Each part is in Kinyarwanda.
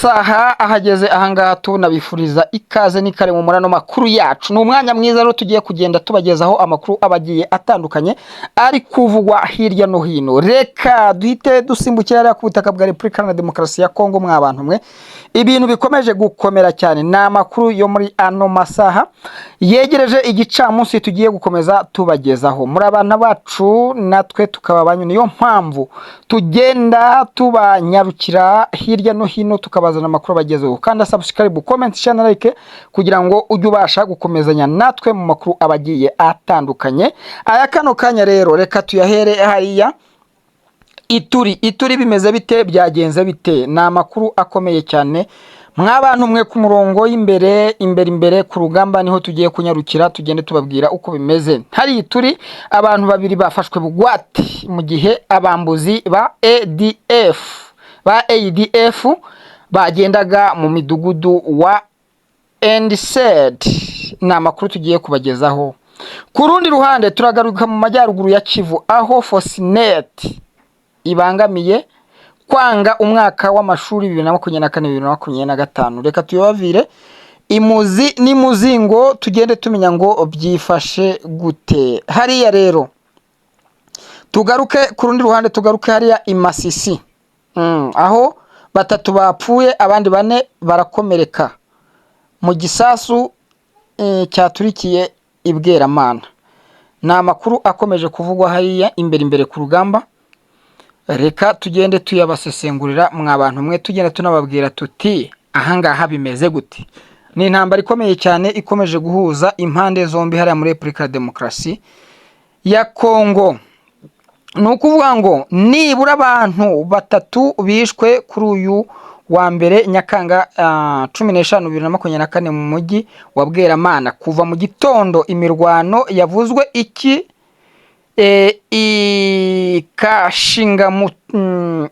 Masaha ahageze ahangaha, tunabifuriza ikaze n'ikare mu murano makuru yacu. Ni umwanya mwiza rero tugiye kugenda tubagezaho amakuru aba agiye atandukanye ari kuvugwa hirya no hino. Reka duhite dusimbukira hariya ku butaka bwa Repubulika Iharanira Demokarasi ya Kongo. Mwa bantu mwe, ibintu bikomeje gukomera cyane. Ni amakuru yo muri ano masaha yegereje igicamunsi tugiye gukomeza tubagezaho. Muri abana bacu, natwe tukaba banyu, niyo mpamvu tugenda tubanyarukira hirya no hino tukabazana amakuru abagezeho. Kanda subscribe, comment, share na like kugira ngo ujye ubasha gukomezanya natwe mu makuru aba agiye atandukanye. Aya kano kanya rero reka tuyahere hariya Ituri. Ituri bimeze bite? Byagenze bite? Ni amakuru akomeye cyane, mw'abantu mwe. Ku murongo y'imbere, imbere imbere ku rugamba, niho tugiye kunyarukira, tugende tubabwira uko bimeze. Hari Ituri, abantu babiri bafashwe bugwate mu gihe abambuzi ba ADF bagendaga mu midugudu wa Endsed. Ni amakuru tugiye kubagezaho. Ku rundi ruhande, turagaruka mu majyaruguru ya Kivu, aho Fosinet ibangamiye kwanga umwaka w'amashuri 2024, 2025. Reka tuyabavire imuzi n'imuzingo, tugende tumenya ngo byifashe gute hariya. Rero tugaruke ku rundi ruhande, tugaruke hariya i Masisi, aho batatu bapfuye, abandi bane barakomereka mu gisasu cyaturikiye i Bweramana. Ni amakuru akomeje kuvugwa hariya imbere imbere ku rugamba. Reka tugende tuyabasesengurira, mwa bantu mwe, tugenda tunababwira tuti ahangaha bimeze gute. Ni intambara ikomeye cyane ikomeje guhuza impande zombi hariya muri Repubulika ya Demokarasi ya Kongo. Ni ukuvuga ngo nibura abantu batatu bishwe kuri uyu wa mbere, Nyakanga 15, 2024, mu mujyi wa Bweramana. Kuva mu gitondo imirwano yavuzwe iki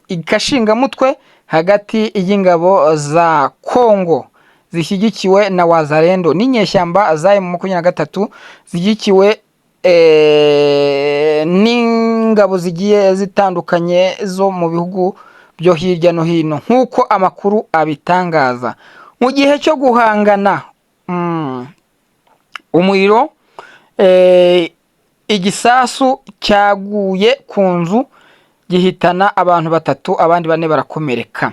ikashingamutwe hagati y'ingabo za Kongo zishyigikiwe na Wazalendo n'inyeshyamba za M23 zishyigikiwe n'ingabo zigiye zitandukanye zo mu bihugu byo hirya no hino, nk'uko amakuru abitangaza. Mu gihe cyo guhangana umuriro, igisasu cyaguye ku nzu gihitana abantu batatu, abandi bane barakomereka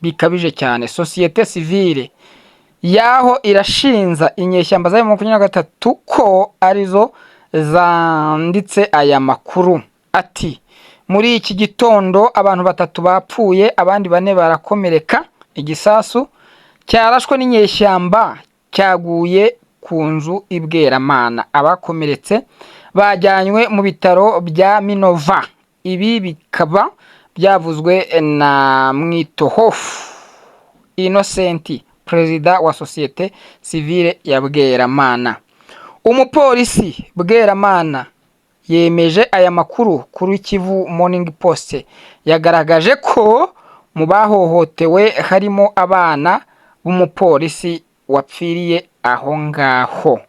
bikabije cyane. Sosiyete sivile yaho irashinza inyeshyamba za 23 ko arizo zanditse aya makuru. Ati: "Muri iki gitondo abantu batatu bapfuye, abandi bane barakomereka. Igisasu cyarashwe n'inyeshyamba cyaguye ku nzu i Bweramana. Abakomeretse bajyanywe mu bitaro bya Minova." Ibi bikaba byavuzwe na Mwitohofu Innocent, perezida wa sosiyete sivile ya Bweramana. Umupolisi Bweramana yemeje aya makuru kuri Kivu Morning Post. Yagaragaje ko mu bahohotewe harimo abana b'umupolisi wapfiriye aho ngaho.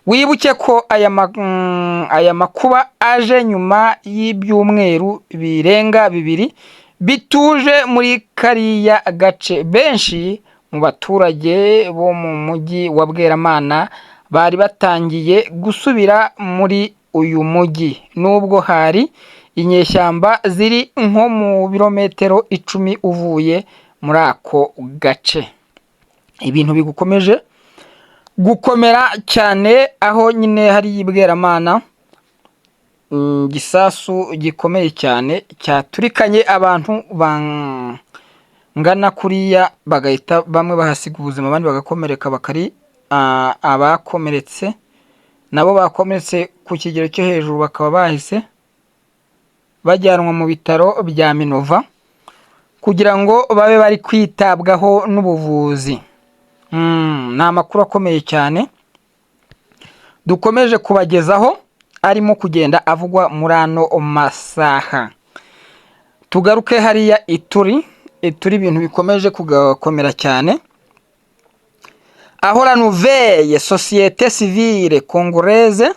Wibuke ko aya makuba aje nyuma y'ibyumweru birenga 2 bituje muri kariya gace. Benshi mu baturage bo mu mujyi wa Bweramana bari batangiye gusubira muri uyu mujyi, nubwo hari inyeshyamba ziri nko mu birometero 10 uvuye muri ako gace. Ibintu bigukomeje gukomera cyane aho nyine hari Bweramana, gisasu gikomeye cyane cyaturikanye abantu bangana kuriya, bagahita bamwe bahasiga ubuzima, abandi bagakomereka. Bakari abakomeretse nabo bakomeretse ku kigero cyo hejuru, bakaba bahise bajyanwa mu bitaro bya Minova kugira ngo babe bari kwitabwaho n'ubuvuzi. Ni amakuru akomeye cyane dukomeje kubagezaho arimo kugenda avugwa muri ano masaha. Tugaruke hariya Ituri. Ituri ibintu bikomeje kugakomera cyane, aho la nouvelle société civile congolaise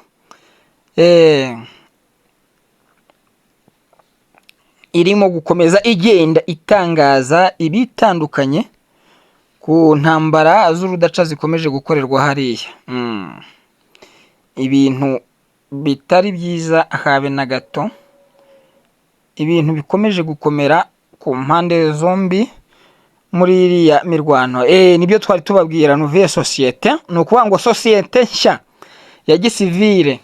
irimo gukomeza igenda itangaza ibitandukanye. Ku ntambara z'urudaca zikomeje gukorerwa hariya. Ibintu bitari byiza habe na gato, ibintu bikomeje gukomera ku mpande zombi muri iriya mirwano. Nibyo twari tubabwira, nouvelle société, ni ukuvuga ngo sosiyete nshya ya gisivile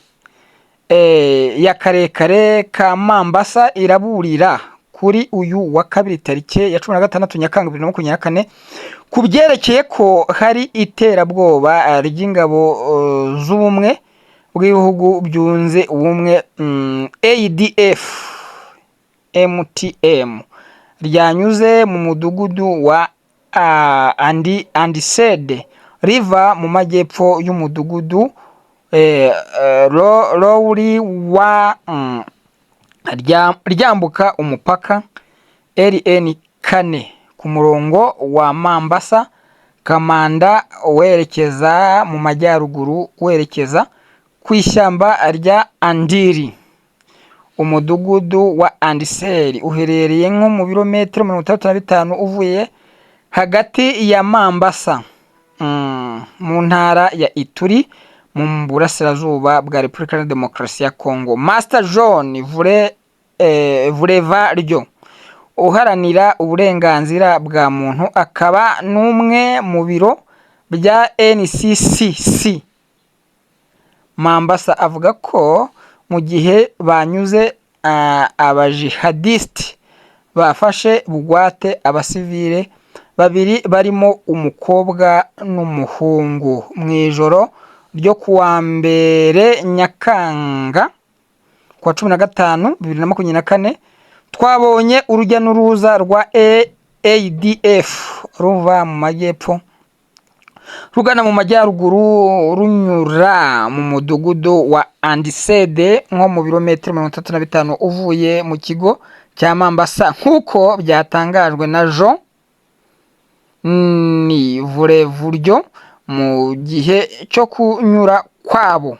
ya karekare ka Mambasa iraburira kuri uyu wa kabiri, tariki ya 16 Nyakanga 2024, ku byerekeye ko hari iterabwoba ry'ingabo z'ubumwe bw'ibihugu byunze ubumwe, ADF MTM, ryanyuze mu mudugudu wa Andisede riva mu majyepfo y'umudugudu Lowri wa ryambuka umupaka RN 4 ku murongo wa Mambasa Kamanda werekeza mu majyaruguru, werekeza ku ishyamba rya Andiri. Umudugudu wa Andiseri uherereye nko mu birometero 65 uvuye hagati ya Mambasa, mu ntara ya Ituri, mu burasirazuba bwa Repubulika ya Demokarasi ya Kongo. Master John Vurevaryo, uharanira uburenganzira bwa muntu akaba n'umwe mu biro bya NCCC Mambasa, avuga ko mu gihe banyuze abajihadisiti bafashe bugwate abasivile babiri barimo umukobwa n'umuhungu mu ijoro ryo kuwa mbere Nyakanga kuwa 15 2024. Twabonye urujya n'uruza rwa ADF ruva mu majyepfo rugana mu majyaruguru, runyura mu mudugudu wa Andisede, nko mu birometero 35 uvuye mu kigo cya Mambasa, nk'uko byatangajwe na Jean ni Vurevuryo. Mu gihe cyo kunyura kwabo,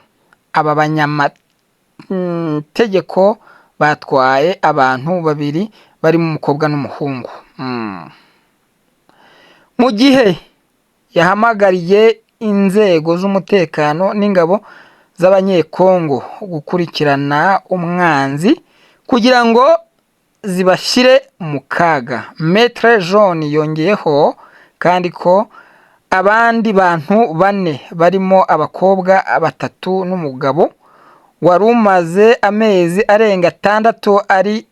aba banyamategeko batwaye abantu babiri barimo umukobwa n'umuhungu. Mu gihe yahamagariye inzego z'umutekano n'ingabo z'Abanyekongo gukurikirana umwanzi kugira ngo zibashyire mu kaga. Maître John yongeyeho kandi ko abandi bantu bane barimo abakobwa batatu n'umugabo wari umaze amezi arenga 6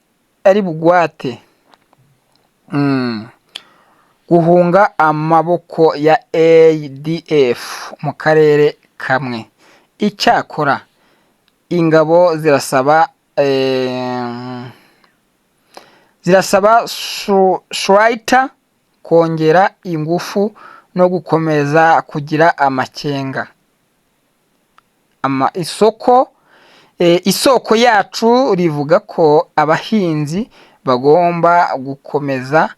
ari bugwate guhunga amaboko ya ADF mu karere kamwe. Icyakora ingabo zirasaba Schreiter kongera ingufu no gukomeza kugira amakenga. Isoko yacu rivuga ko abahinzi bagomba gukomeza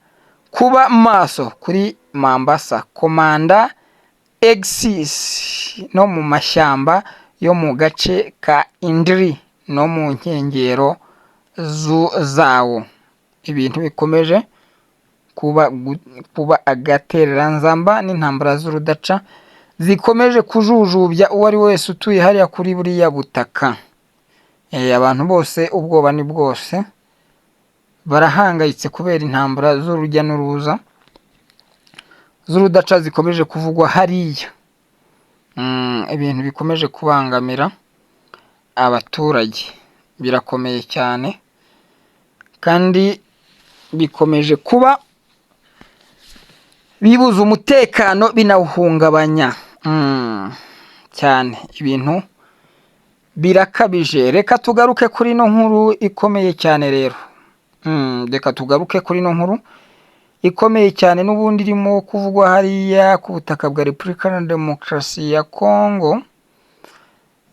kuba maso kuri Mambasa, Komanda Exis no mu mashyamba yo mu gace ka Indiri no mu nkengero zawo. Ibintu bikomeje kuba agatereranzamba n'intambara z'urudaca zikomeje kujujubya uwo ari we wese utuye hariya kuri buriya butaka. Abantu bose ubwoba ni bwose, barahangayitse kubera intambara z'urujya n'uruza z'urudaca zikomeje kuvugwa hariya. Ibintu bikomeje kubangamira abaturage birakomeye cyane, kandi bikomeje kuba bibuza umutekano, binawuhungabanya cyane. Ibintu birakabije. Reka tugaruke kuri ino nkuru ikomeye cyane rero. Reka tugaruke kuri ino nkuru ikomeye cyane n'ubundi irimo kuvugwa hariya ku butaka bwa Repubulika ya Demokarasi ya Kongo,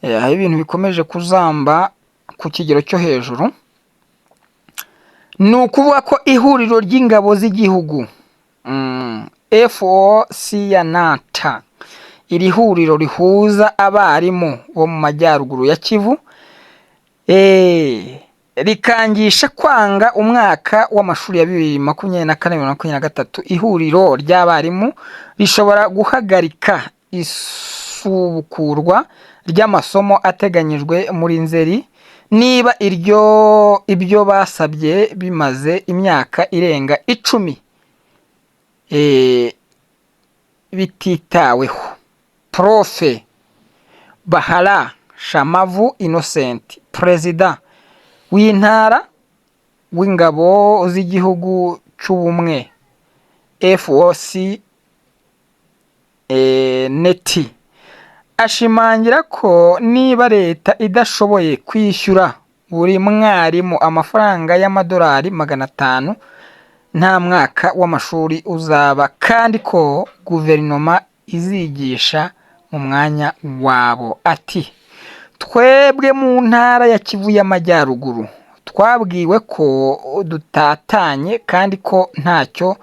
aho ibintu bikomeje kuzamba ku kigero cyo hejuru. Ni ukuvuga ko ihuriro ry'ingabo z'igihugu, FOCNATA, iri huriro rihuza abarimu bo mu majyaruguru ya Kivu. Rikangisha kwanga umwaka w'amashuri ya 2024, 2023. Ihuriro ry'abarimu rishobora guhagarika isubukurwa ry'amasomo ateganyijwe muri Nzeri niba ibyo basabye bimaze imyaka irenga 10 bititaweho. Prof Bahara Shamavu Innocent, perezida w'intara w'ingabo z'igihugu cy'ubumwe FOC neti, ashimangira ko niba leta idashoboye kwishyura buri mwarimu amafaranga y'amadolari 500, nta mwaka w'amashuri uzaba, kandi ko guverinoma izigisha mu mwanya wabo. Ati: "Twebwe mu ntara ya Kivu y'Amajyaruguru twabwiwe ko dutatanye kandi ko ntacyo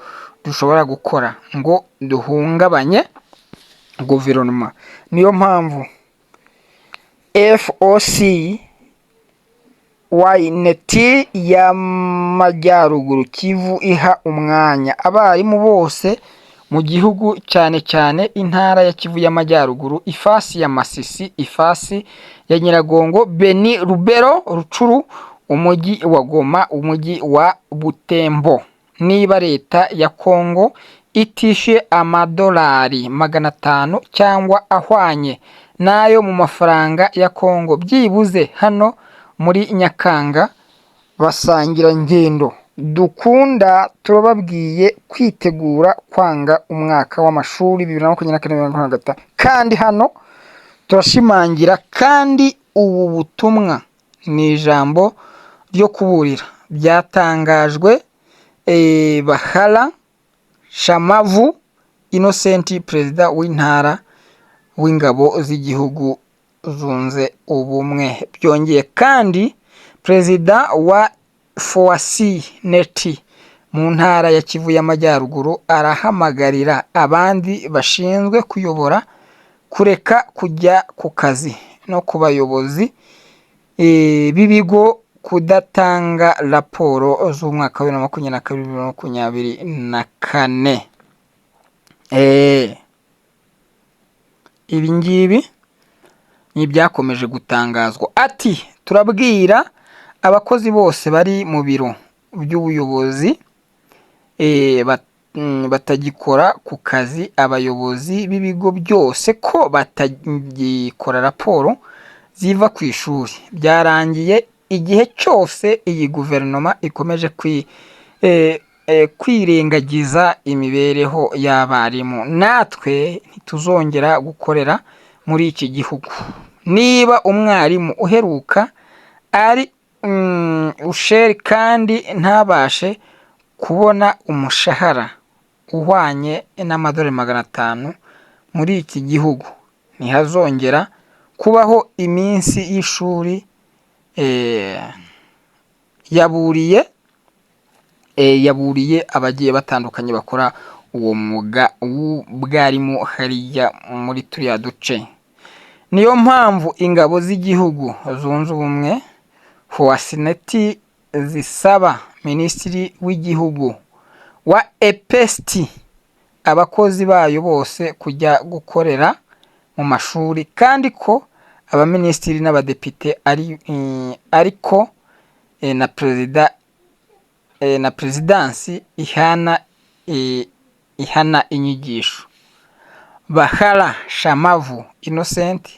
dushobora gukora ngo duhungabanye guverinoma. Niyo mpamvu FOC YNT y'Amajyaruguru Kivu iha umwanya abarimu bose mu gihugu, cyane cyane intara ya Kivu y'Amajyaruguru, ifasi ya Masisi, ifasi ya Nyiragongo, Beni, Lubero, Rutshuru, umujyi wa Goma, umujyi wa Butembo. Niba leta ya Kongo itishyuye amadolari 500 cyangwa ahwanye n'ayo mu mafaranga ya Kongo byibuze hano muri Nyakanga, basangirangendo dukunda, turababwiye kwitegura kwanga umwaka w'amashuri 2024, 2025. Kandi hano turashimangira kandi ubu butumwa ni ijambo ryo kuburira." Byatangajwe Bahara Shamavu Innocent, perezida w'intara w'ingabo z'igihugu zunze ubumwe. Byongeye kandi, perezida wa FOC NET mu ntara ya Kivu y'Amajyaruguru arahamagarira abandi bashinzwe kuyobora kureka kujya ku kazi no ku bayobozi b'ibigo kudatanga raporo z'umwaka wa 2022, 2024. Ibi ngibi ni ibyakomeje gutangazwa. Ati: "Turabwira abakozi bose bari mu biro by'ubuyobozi batagikora ku kazi, abayobozi b'ibigo byose ko batagikora raporo ziva ku ishuri. Byarangiye. Igihe cyose iyi guverinoma ikomeje kwirengagiza imibereho y'abarimu, natwe ntituzongera gukorera muri iki gihugu. Niba umwarimu uheruka ari usheri kandi ntabashe kubona umushahara uhwanye n'amadolari 500 muri iki gihugu, ntihazongera kubaho iminsi y'ishuri." Yaburiye abagiye batandukanye bakora uwo mwuga w'ubwarimu hariya muri turiya duce. "Niyo mpamvu ingabo z'igihugu zunze ubumwe FOCNET zisaba minisitiri w'igihugu wa EPST, abakozi bayo bose kujya gukorera mu mashuri, kandi ko abaminisitiri n'abadepite ari ariko na perezida na perezidansi ihana inyigisho." Bahara Shamavu Innocent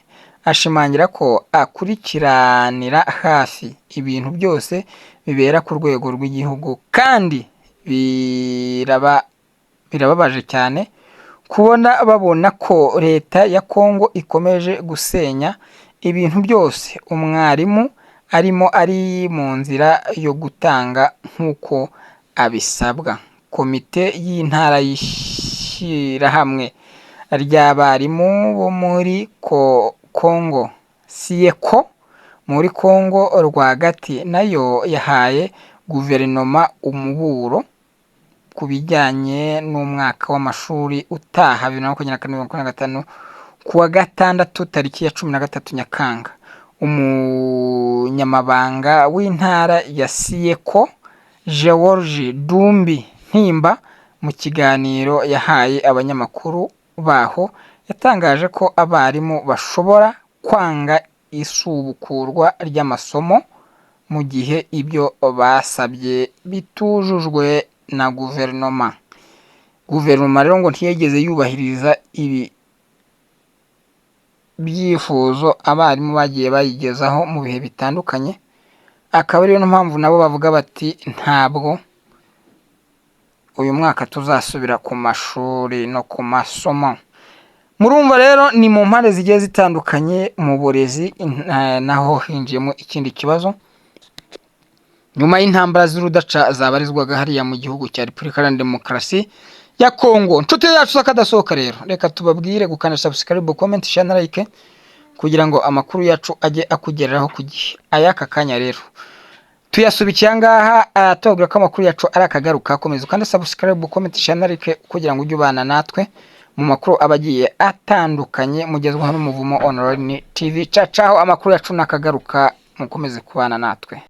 ashimangira ko akurikiranira hafi ibintu byose bibera ku rwego rw'igihugu, kandi birababaje cyane kubona babona ko leta ya Kongo ikomeje gusenya ibintu byose umwarimu arimo ari mu nzira yo gutanga nk'uko abisabwa. Komite y'intara y'ishyirahamwe ry'abarimu bo muri Kongo SIECO muri Kongo rwagati nayo yahaye guverinoma umuburo ku bijyanye n'umwaka w'amashuri utaha 2024, 2025, ku wa gatandatu tariki ya 13 Nyakanga. Umunyamabanga w'intara ya Siyeko, George Dumbi Ntimba, mu kiganiro yahaye abanyamakuru baho, yatangaje ko abarimu bashobora kwanga isubukurwa ry'amasomo mu gihe ibyo basabye bitujujwe na guverinoma. Guverinoma rero ngo ntiyigeze yubahiriza ibi byifuzo abarimu bagiye bayigezaho mu bihe bitandukanye, akaba ariyo mpamvu nabo bavuga bati: "Ntabwo uyu mwaka tuzasubira ku mashuri no ku masomo." Murumva rero ni mu mpande zigiye zitandukanye mu burezi naho hinjiyemo ikindi kibazo nyuma y'intambara z'urudaca zabarizwaga hariya mu gihugu cya Repubulika Iharanira Demokarasi ya Kongo. Nshuti yacu z'akadasohoka rero, reka tubabwire gukanda subscribe, comment, share na like kugira ngo amakuru yacu ajye akugereraho ku gihe. Ay'aka kanya rero tuyasubikiye aha ngaha, tubabwira ko amakuru yacu ari akagaruka. Komeza ukande subscribe, comment, share na like kugira ngo ujye ubana natwe mu makuru aba agiye atandukanye mugezweho n'Umuvumo Online TV. Cacaho, amakuru yacu nakagaruka, mukomeze kubana natwe.